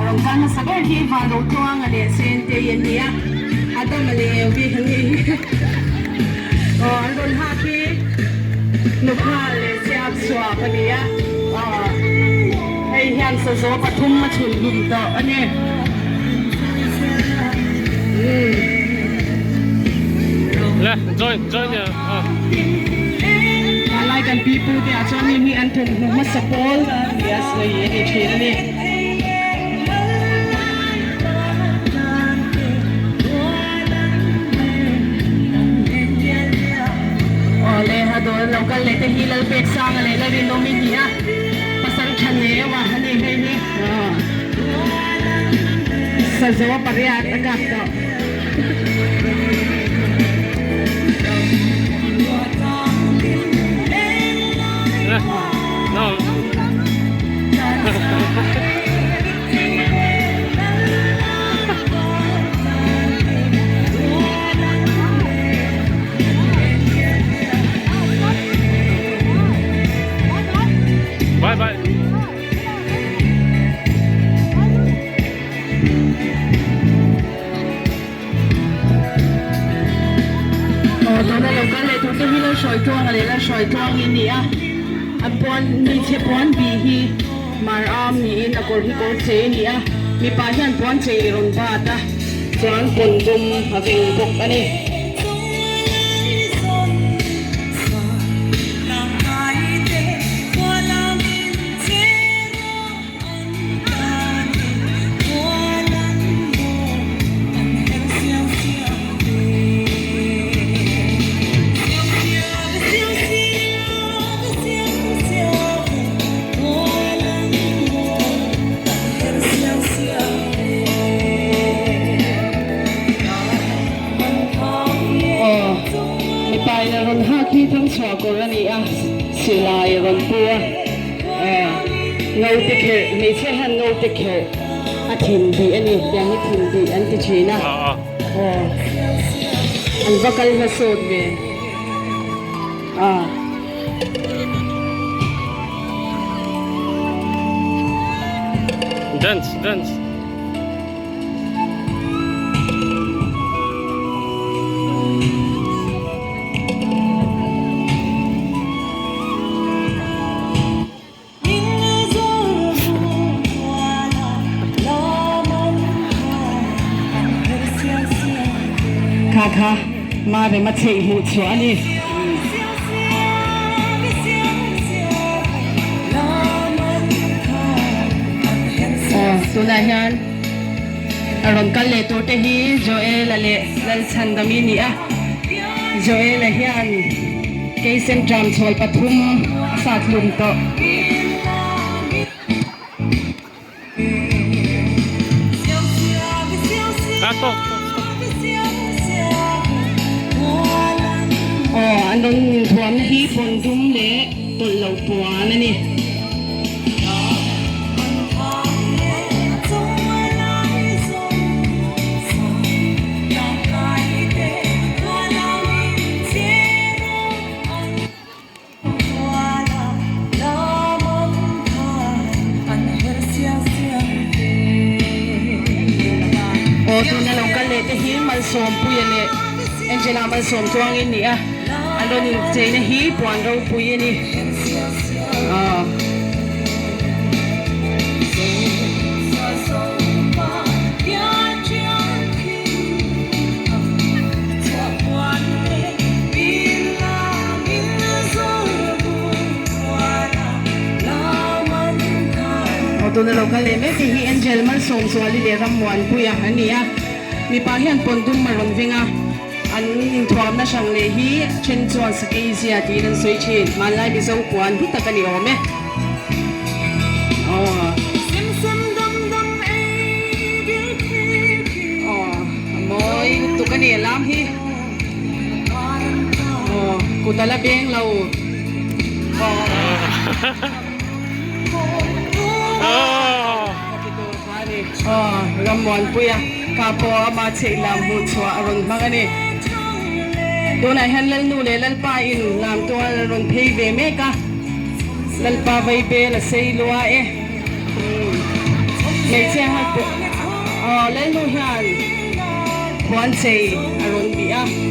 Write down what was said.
rawn kal hmasa ber hi Vanrotluanga leh Sentei an ni a, Adama leh Evi an nih hi. Aw an rawn hak hi Nukhal leh Siamsuap a ni a, aw hei hian sazaw pathum a chhun hlum tawh a ni. Le join join ya aw. Tunlai kan pi pu te ah chuan mi hi an thawmhnaw hmasa pawl tia sawi a ni thin a ni. Aw le a dawl lo kal leh te hi Lalpek Sanga leh Lalrinawm i ni a, pasal tha neu a a ni hei hi. Sazaw pariat a kap tawh. Bye bye. Aw tuna lo kal leh tur te hi lo hruai tluang a leh la hruai tluang in ni a, an puan hmeichhe puan bih hi mar am niin a kawr hi kawr chei a ni a, mipa hian puan chei rawn bat a chuan pawn dum a veng bawk a ni. Aw, mipa in a rawn hak hi thangchhuah kawr a ni a, silai a rawn pu a. Naute kherh, hmeichhia hian naute kherh a thin bih a ni, tiang hi thin bih an ti thin a. Aw, an va kal hla sawt ve. Dance, dance. Kha kha ma rem a chheih hmuh chhuah a ni. Aw tunah hian a rawn kal leh tur te hi Joel-a leh Lalchhandami a ni a. Joel-a hian Keisen tram chhawl pathum a sat hlum tawh. Aw, an rawn inthuamna hi pawn dum leh tawlh loh puan a ni. Aw tuna lo kal leh te hi Malsawmpuia leh Angela Malsawm chuangin ni a, an rawn incheina hi puan ropui a ni. Aw. Aw tuna lo kal leh mek te hi Angel Malsawmzuali leh Rammuanpuia an ni a, mipa hian pawn dum a rawn veng a, an inthuamna hrang leh hi then chuan sakei zia tiin an sawi thin, hmanlai Mizo puan hlu tak a ni awm e. Aw. Aw a mawi lutuk a ni a lam hi. Aw kut a la beng lo. Aw Rammuanpuia ka pawh ama chheih lam hmuh chhuah a rawn hmang a ni. Tunah hian Lalnu leh Lalpa in lam tual a rawn phei ve mek a. Lalpa Vaibel a sei lua e. Hmeichhia ho pawh aw Lalnu hian puan chei a rawn bih a.